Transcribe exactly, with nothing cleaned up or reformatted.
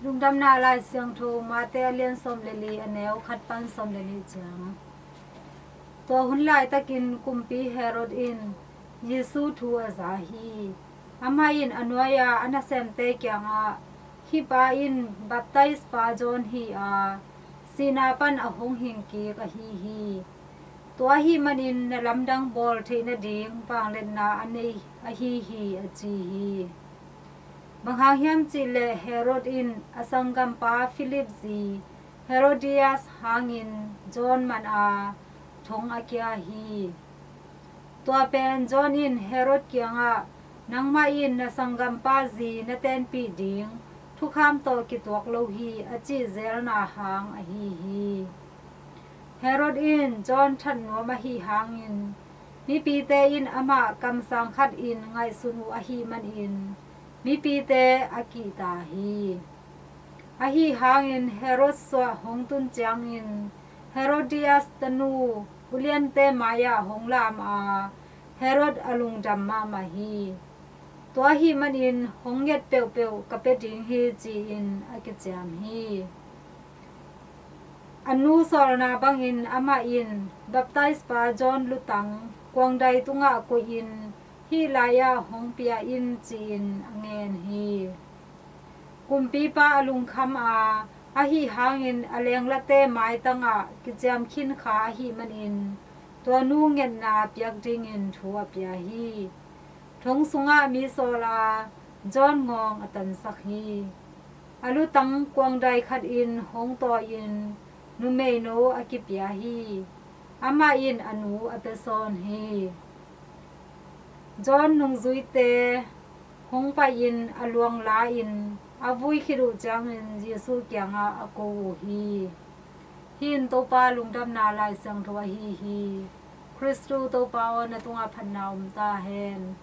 Lungdamna Lai Siangtho Mate a lian sawm le li, a neu khat pan sawm le nih ciang. Tua hun laitakin kumpi Herod in Jesu thu a za hi. Amah in a nuai-a a nasemte kiangah, "Hih pa in baptispa John hi a, sihna pan a hong hing kik ahi hi. Tua ahih manin na lamdang bawl theih nading vangliatna a nei ahi hi," a ci hi. Bang hang hiam cih leh Herod in a sanggampa Philip zi Herodias hangin John man a thong a kia hi. Tua pen John in Herod kiangah, "Nangmah in na sanggampa zi na tenpih ding thukham tawh kituak lo hi," a cih zelna hang ahi hi. Herod in John that nuam ahi hangin mipite in amah kamsang khatin ngaihsun uh ahih manin mipite a kihta hi. Ahi hangin Herod suah hong tun ciangin Herodias tanu uliante mai-ah hong lam a, Herod a lungdam mahmah hi. Tua ahih manin hong nget peuhpeuh ka pia ding hi, ci-in a kiciam hi. A nu sawlna bangin amah in baptispa John lutang kuangdai tungah koihin hih lai-ah hong pia in, ci-in a ngen hi. Kumpipa a lungkham a, ahi hangin a lenglate maitangah kiciam khin kha ahih manin tua nu ngetna piak dingin thu a pia hi. Thong sungah mi sawl a, John ngawng a tansak hi. A lutang kuangdai khatin hong tawi-in numeino a kipia hi. Amah in a nu a pia sawn hi. John nungzuite hong pai-in a luang la-in a vui khit uh ciangin Jesu kiangah a ko uh hi. Hih in Topa Lungdamna Lai Siangtho ahi hi. Khristu Topa aw, na tungah phatna om ta hen.